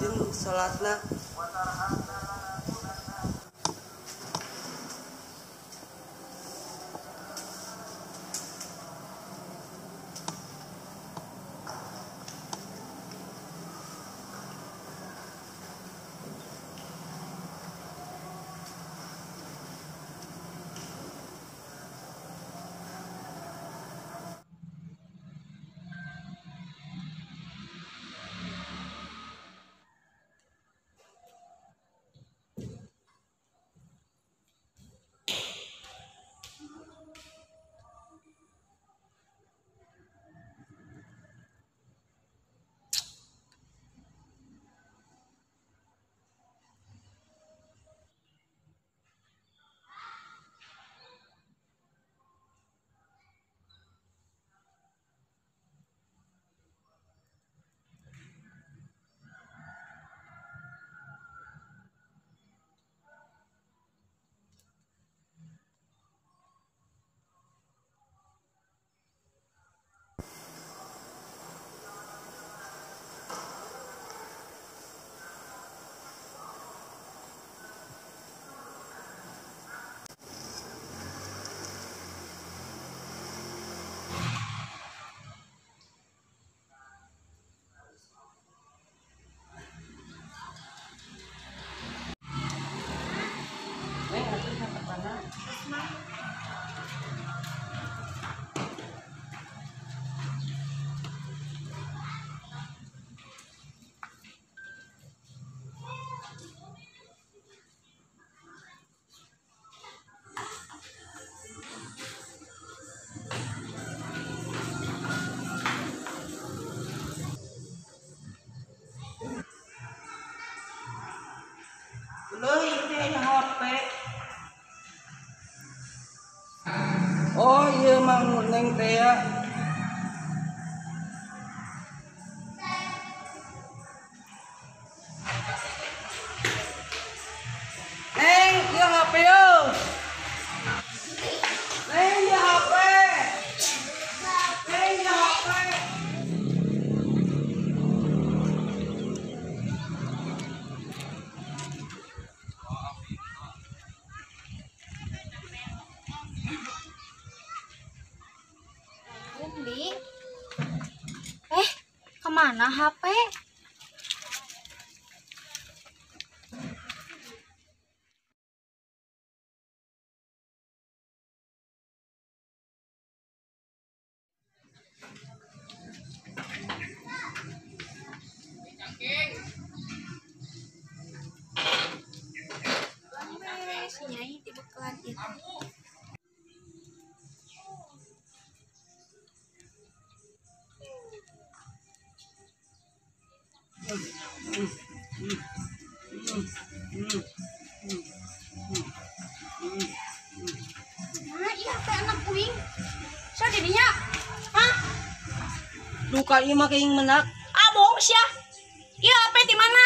rajin salatna. Loh, ini HP. Oh iya mang neng teh ya. Neng, iya HP yo. Neng, iya HP. Neng, iya HP. Kemana HP? Si Nyai dibekelan itu. Nah, iya teh anak kuing. So didinya. Hah? Duka ieu mah keuing menak. Ah, bohong sia. Ieu HP di mana?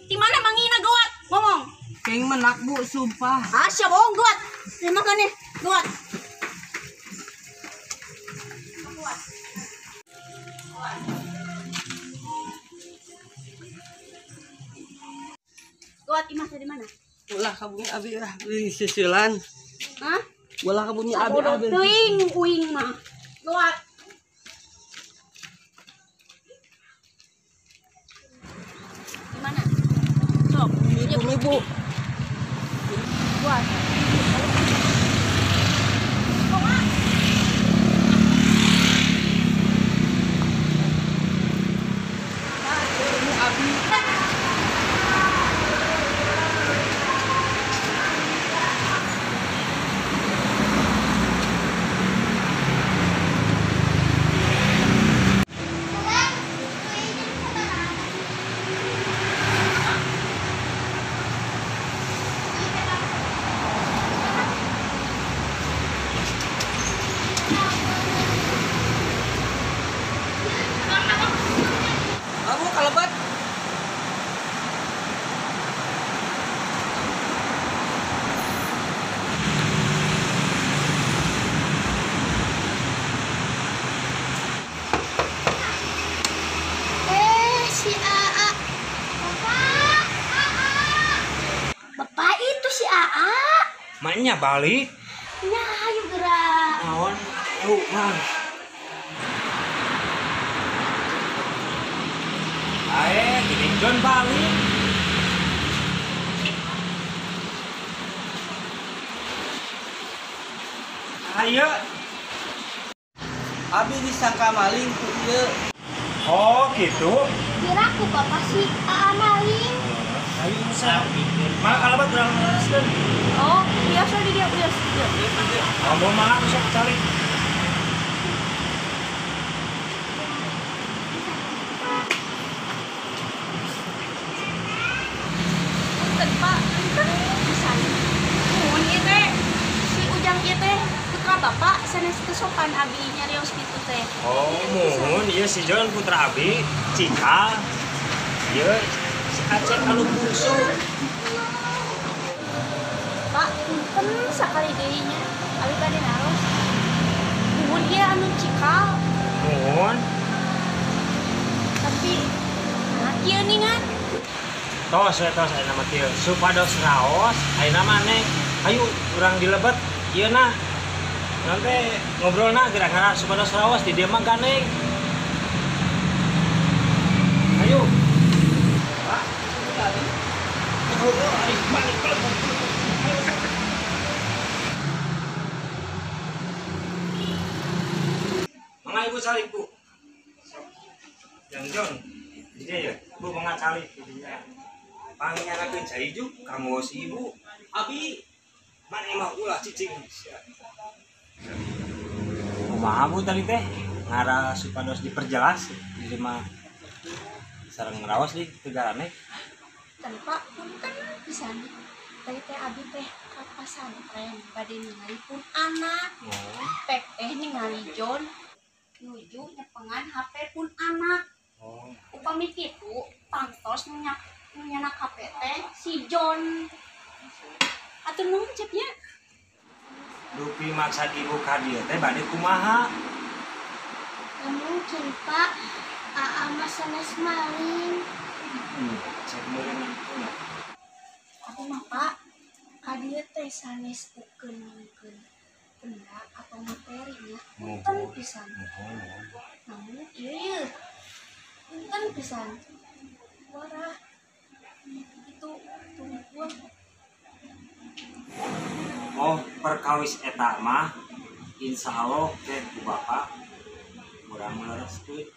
Di mana mangina geuat? Ngomong. Keuing menak, Bu, sumpah. Ah, sia bohong geuat. Terima kan nih, geuat. Gawat imah di mana? Ulah kabumi abi lah beli sisilan. Hah? Ulah kabumi abi abi. Teuing uing mah. Gawat. Di mana? Sok, ibu. Gawat. Nya balik. Nya hayu geura. Naon? Ayo, Mang. Ae, gini John balik. Ayo. Abi disangka maling ku ieu. Oh, gitu. Kira ku bapak si Aa maling. Ayo usah. Mah kalabat urang lereskeun. Oh, biasa di dia biasa. Ngomong mah sok cari. Punten Pak, punten pisan. Nuhun ieu teh. Si Ujang ieu teh putra bapak sanes teu sopan abi nyarios kitu teh. Oh, muhun ieu si John putra abi, Cika. Ieu si Acep anu bungsu. Pak, punten sakali deui nya. Abi bade naros. Nuhun ieu anu cikal. Muhun. Tapi nah kieu ningan. Tos we tos ayeuna mah kieu. Supados raos ayeuna mah neng. Hayu urang dilebet ieu na. Nanti ngobrolna geura ngara supados raos di dieu mah ganeng. Hayu. Pak, balik balik. Mangga ibu calik bu. Yang John, di dia ya, bu mangga calik di dia. Pangyanakeun cai juk kanggo si ibu. Abi, mana emang ulah cicing. Kumaha bu tadi teh ngara supados diperjelas di mah sareng ngaraos di tegarane. Punten Pak, punten pisan. Tadi teh abi teh ka pasantren bade ningali pun anak. Oh. Pek teh ningali John nuju nyepengan HP pun anak. Oh. Upami kitu tangtos nyanak HP teh si John. Atuh nuhun cepnya. Dupi maksad ibu ka dieu teh bade kumaha? Teu mungkin Pak, Aa mah sanes maling. Cek meureun. Aku mah Pak, ka dieu teh sanes ukeun-ukeun benda atau materinya. Punten pisan. Namun ieu ye. Punten pisan. Warah itu tungguan. Oh, perkawis eta mah insya Allah ke ku bapak urang lereskeun.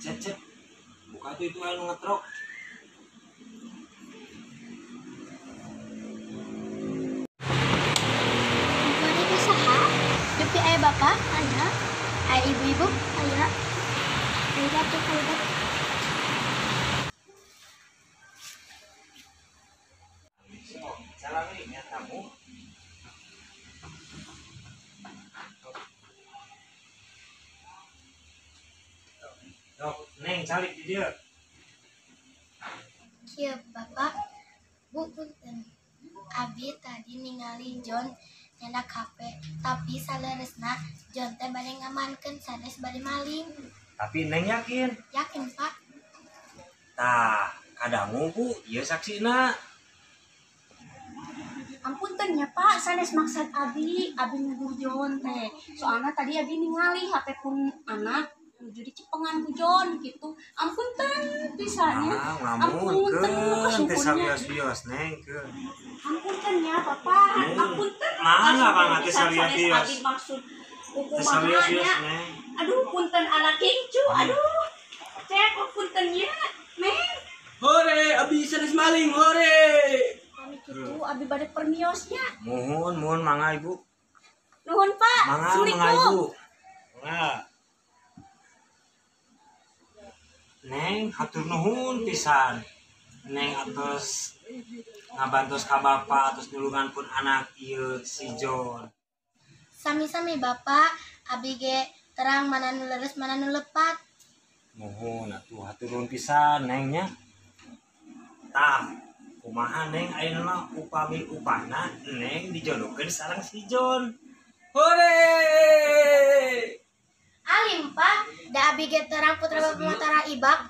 Cek cek, buka tuh itu anu ngetrok. Bade ka saha? Dupi aya bapak, aya. Aya ibu-ibu, aya. Lihat tuh kalebet. Salah nih, nya tamu. Dok, neng calik di dia. Kieu bapak, bu punten. Abi tadi ningali John nyandak HP, tapi saleresna John teh bade ngamankeun sanes bade maling. Tapi neng yakin? Yakin Pak. Tah, kadangu bu, ieu saksina. Ampunten ya Pak, sanes maksad abi, abi nuduh John teh. Soalna tadi abi ningali HP pun anak nuju dicepengan ku John gitu. Ampunten pisannya. Ah, ngamunkeun teh kasupunnya. sawios-wios neng keun. Ampunten ya Bapak, ampunten. Mangga mangga teh Pisan sanes sawios-wios. abi maksud Teh kumaha sawios-wios nya. neng. Aduh punten anak incu, aduh. Cek punten nya, neng. Hore, abi sanes maling, hore. Kami kitu abi bade permiosnya. Muhun, muhun mangga ibu. Nuhun Pak. Mangga, mangga ibu. Assalamualaikum. Mangga. Neng, hatur nuhun pisan. Neng atos ngabantos ka bapak atos nulungan pun anak ieu si John. Sami-sami bapak, abi ge terang mana nu leres mana nu lepat. Muhun atuh hatur nuhun pisan neng nya. Tah, kumaha neng ayeuna mah upami upahna neng dijodohkeun sareng si John. Hore! Alim Pak, Da abi ge terang putra bapak matara ibak.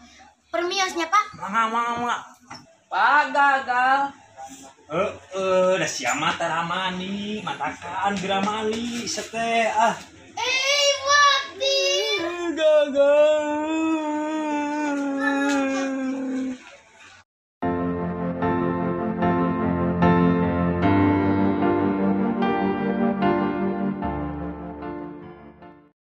Permios nya, Pak. Mangga mangga mangga. Pak gagal. Heeh, da sia mah taramani, matakan geramali seteh ah. Eh, mati. Gagal.